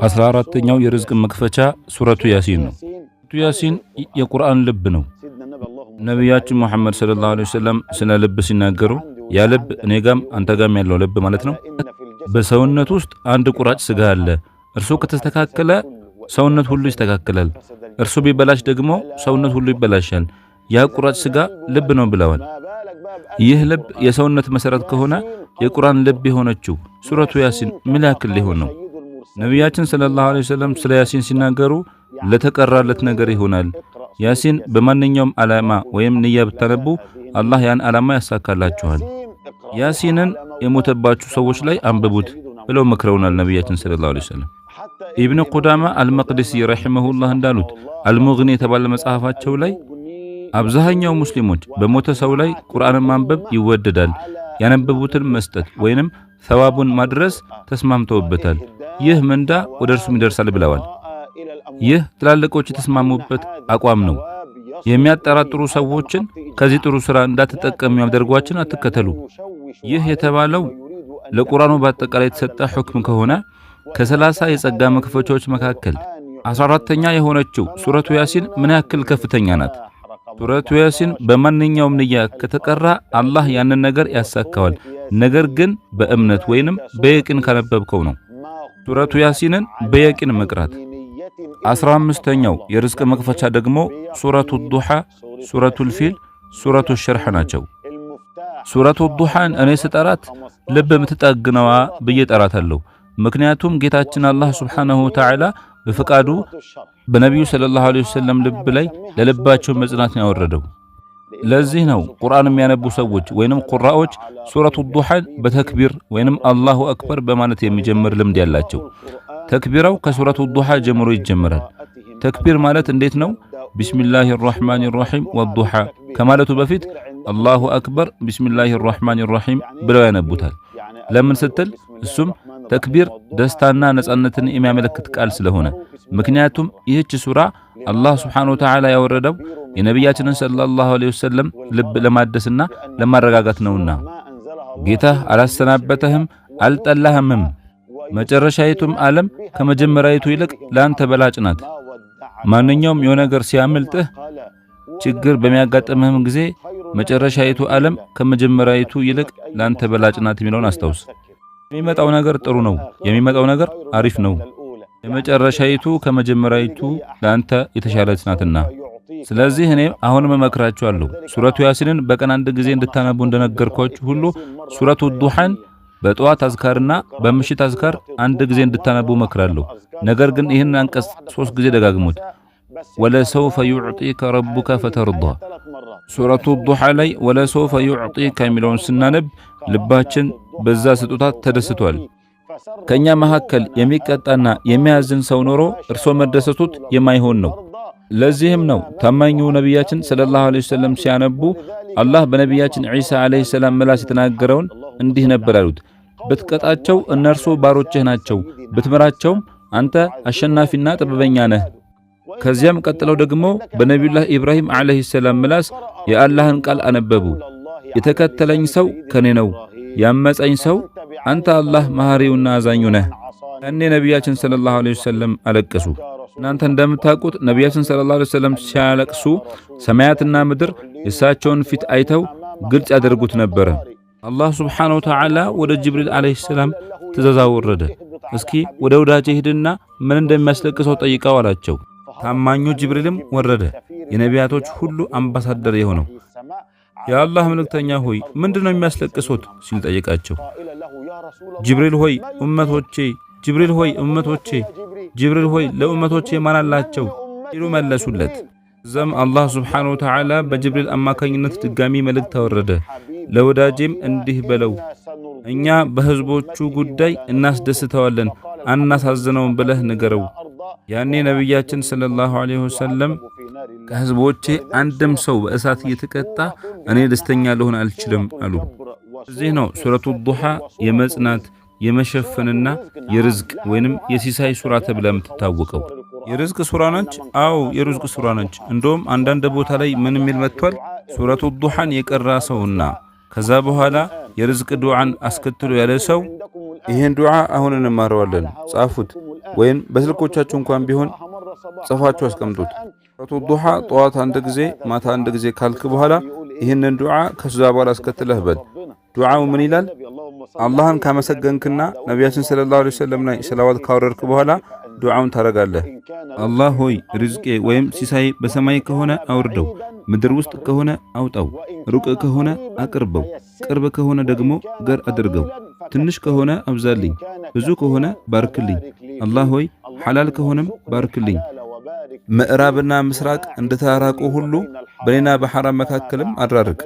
14ኛው የርዝቅ መክፈቻ ሱረቱ ያሲን ነው። ሱረቱ ያሲን የቁርአን ልብ ነው። ነቢያችን ሙሐመድ صلى الله عليه وسلم ስለ ልብ ሲናገሩ ያ ልብ እኔ ጋም አንተ ጋም ያለው ልብ ማለት ነው። በሰውነት ውስጥ አንድ ቁራጭ ስጋ አለ። እርሱ ከተስተካከለ ሰውነት ሁሉ ይስተካከላል። እርሱ ቢበላሽ ደግሞ ሰውነት ሁሉ ይበላሻል። ያ ቁራጭ ስጋ ልብ ነው ብለዋል። ይህ ልብ የሰውነት መሰረት ከሆነ የቁርአን ልብ የሆነችው ሱረቱ ያሲን ምን ያክል ሊሆን ነው? ነቢያችን صلى الله عليه وسلم ስለ ያሲን ሲናገሩ ለተቀራለት ነገር ይሆናል። ያሲን በማንኛውም ዓላማ ወይም ንያ ብታነቡ አላህ ያን ዓላማ ያሳካላችኋል። ያሲንን የሞተባችሁ ሰዎች ላይ አንብቡት ብለው መክረውናል ነቢያችን صلى الله عليه وسلم። ኢብን ቁዳማ አልመቅዲሲ رحمه الله እንዳሉት አልሙግኒ የተባለ መጽሐፋቸው ላይ አብዛኛው ሙስሊሞች በሞተ ሰው ላይ ቁርአንን ማንበብ ይወደዳል፣ ያነበቡትን መስጠት ወይንም ሰዋቡን ማድረስ ተስማምተውበታል። ይህ ምንዳ ወደ እርሱም ይደርሳል ብለዋል። ይህ ትላልቆች የተስማሙበት አቋም ነው። የሚያጠራጥሩ ሰዎችን ከዚህ ጥሩ ሥራ እንዳትጠቀሙ የሚያደርጓችን አትከተሉ። ይህ የተባለው ለቁርአኑ በአጠቃላይ የተሰጠ ሕክም ከሆነ ከ30 የጸጋ መክፈቻዎች መካከል 14ተኛ የሆነችው ሱረቱ ያሲን ምን ያክል ከፍተኛ ናት? ሱረቱ ያሲን በማንኛውም ንያ ከተቀራ አላህ ያንን ነገር ያሳካዋል። ነገር ግን በእምነት ወይንም በየቂን ካነበብከው ነው። ሱረቱ ያሲንን በየቂን መቅራት። 15ኛው የርዝቅ መክፈቻ ደግሞ ሱረቱ ዱሓ፣ ሱረቱል ፊል፣ ሱረቱ ሸርሕ ናቸው። ሱረቱ ዱሓን እኔ ስጠራት ልብ የምትጠግነዋ ብዬ ጠራታለሁ። ምክንያቱም ጌታችን አላህ سبحانه وتعالى በፈቃዱ በነቢዩ صلى الله عليه وسلم ልብ ላይ ለልባቸው መጽናትን ያወረደው። ለዚህ ነው ቁርአን የሚያነቡ ሰዎች ወይንም ቁራዎች ሱረቱ ዱሓን በተክቢር ወይንም الله أكبر በማለት የሚጀምር ልምድ ያላቸው። ተክቢራው ከሱረቱ ዱሓ ጀምሮ ይጀምራል። ተክቢር ማለት እንዴት ነው? بسم الله الرحمن الرحيم والضحى ከማለቱ በፊት الله أكبر بسم الله الرحمن الرحيم ብለው ያነቡታል። ለምን ስትል እሱም ተክቢር ደስታና ነጻነትን የሚያመለክት ቃል ስለሆነ። ምክንያቱም ይህች ሱራ አላህ سبحانه وتعالى ያወረደው የነቢያችንን صلى الله عليه وسلم ልብ ለማደስና ለማረጋጋት ነውና። ጌታህ አላሰናበተህም አልጠላህምም። መጨረሻይቱም ዓለም ከመጀመሪያይቱ ይልቅ ለአንተ በላጭ ናት። ማንኛውም የሆነ ነገር ሲያመልጥህ፣ ችግር በሚያጋጥምህም ጊዜ መጨረሻይቱ ዓለም ከመጀመሪያይቱ ይልቅ ለአንተ በላጭ ናት የሚለውን አስታውስ። የሚመጣው ነገር ጥሩ ነው። የሚመጣው ነገር አሪፍ ነው። የመጨረሻይቱ ከመጀመሪያይቱ ለአንተ የተሻለች ናትና። ስለዚህ እኔ አሁንም እመክራችኋለሁ ሱረቱ ያሲንን በቀን አንድ ጊዜ እንድታነቡ እንደነገርኳችሁ ሁሉ ሱረቱ ዱሓን በጠዋት አዝካርና በምሽት አዝካር አንድ ጊዜ እንድታነቡ እመክራለሁ። ነገር ግን ይህን አንቀጽ 3 ጊዜ ደጋግሙት። ولسوف يعطيك ربك فترضى። ሱረቱ ዱሓ ላይ ولسوف يعطيك የሚለውን ስናነብ ልባችን በዛ ስጦታ ተደስቷል። ከኛ መካከል የሚቀጣና የሚያዝን ሰው ኖሮ እርሶ መደሰቱት የማይሆን ነው። ለዚህም ነው ታማኙ ነቢያችን صلى الله عليه وسلم ሲያነቡ አላህ በነቢያችን ዒሳ عليه السلام ምላስ የተናገረውን እንዲህ ነበር ያሉት። ብትቀጣቸው እነርሱ ባሮችህ ናቸው፣ ብትምራቸውም አንተ አሸናፊና ጥበበኛ ነህ። ከዚያም ቀጥለው ደግሞ በነቢዩላህ ኢብራሂም ዓለይሂ ሰላም ምላስ የአላህን ቃል አነበቡ። የተከተለኝ ሰው ከኔ ነው፣ ያመፀኝ ሰው አንተ አላህ መሐሪውና አዛኙ ነህ። እኔ ነቢያችን ሰለላሁ ዐለይሂ ወሰለም አለቀሱ። እናንተ እንደምታውቁት ነቢያችን ሰለላሁ ዐለይሂ ወሰለም ሲያለቅሱ ሰማያትና ምድር የእሳቸውን ፊት አይተው ግልጽ ያደርጉት ነበረ። አላህ ሱብሓነሁ ወተዓላ ወደ ጅብሪል ዓለይሂ ሰላም ትእዛዝ አወረደ። እስኪ ወደ ወዳጄ ሂድና ምን እንደሚያስለቅሰው ጠይቀው አላቸው። ታማኙ ጅብሪልም ወረደ፣ የነቢያቶች ሁሉ አምባሳደር የሆነው። የአላህ መልእክተኛ ሆይ ምንድነው የሚያስለቅሶት ሲል ጠየቃቸው። ጅብሪል ሆይ ኡመቶቼ፣ ጅብሪል ሆይ ኡመቶቼ፣ ጅብሪል ሆይ ለኡመቶቼ ማን አላቸው ሲሉ መለሱለት። እዛም አላህ ሱብሓነሁ ወተዓላ በጅብሪል አማካኝነት ድጋሚ መልእክት አወረደ። ለወዳጄም እንዲህ በለው እኛ በህዝቦቹ ጉዳይ እናስደስተዋለን አናሳዝነውም ብለህ ንገረው። ያኔ ነቢያችን ሰለላሁ ዐለይሂ ወሰለም ከህዝቦቼ አንድም ሰው በእሳት እየተቀጣ እኔ ደስተኛ ልሆን አልችልም አሉ። እዚህ ነው ሱረቱ ዱሓ የመጽናት የመሸፈንና የርዝቅ ወይንም የሲሳይ ሱራ ተብላ የምትታወቀው። የርዝቅ ሱራ ነች። አዎ የርዝቅ ሱራ ነች። እንደውም አንዳንድ ቦታ ላይ ምን የሚል መጥቷል? ሱረቱ ዱሓን የቀራ ሰውና ከዛ በኋላ የርዝቅ ዱዓን አስከትሎ ያለ ሰው ይህን ዱዓ አሁን እንማረዋለን። ጻፉት፣ ወይም በስልኮቻችሁ እንኳን ቢሆን ጽፋችሁ አስቀምጡት። ሱረቱ ዱሓ ጠዋት አንድ ጊዜ፣ ማታ አንድ ጊዜ ካልክ በኋላ ይህንን ዱዓ ከዛ በኋላ አስከትለህ በል። ዱዓው ምን ይላል? አላህን ካመሰገንክና ነቢያችን صلى الله عليه وسلم ላይ ሰላዋት ካወረድክ በኋላ ዱዓውን ታረጋለህ። አላህ ሆይ ሪዝቄ ወይም ሲሳይ በሰማይ ከሆነ አውርደው፣ ምድር ውስጥ ከሆነ አውጣው፣ ሩቅ ከሆነ አቅርበው፣ ቅርብ ከሆነ ደግሞ ገር አድርገው፣ ትንሽ ከሆነ አብዛልኝ፣ ብዙ ከሆነ ባርክልኝ። አላህ ሆይ ሐላል ከሆነም ባርክልኝ። ምዕራብና ምስራቅ እንደተራራቁ ሁሉ በኔና በሐራም መካከልም አራርቅ።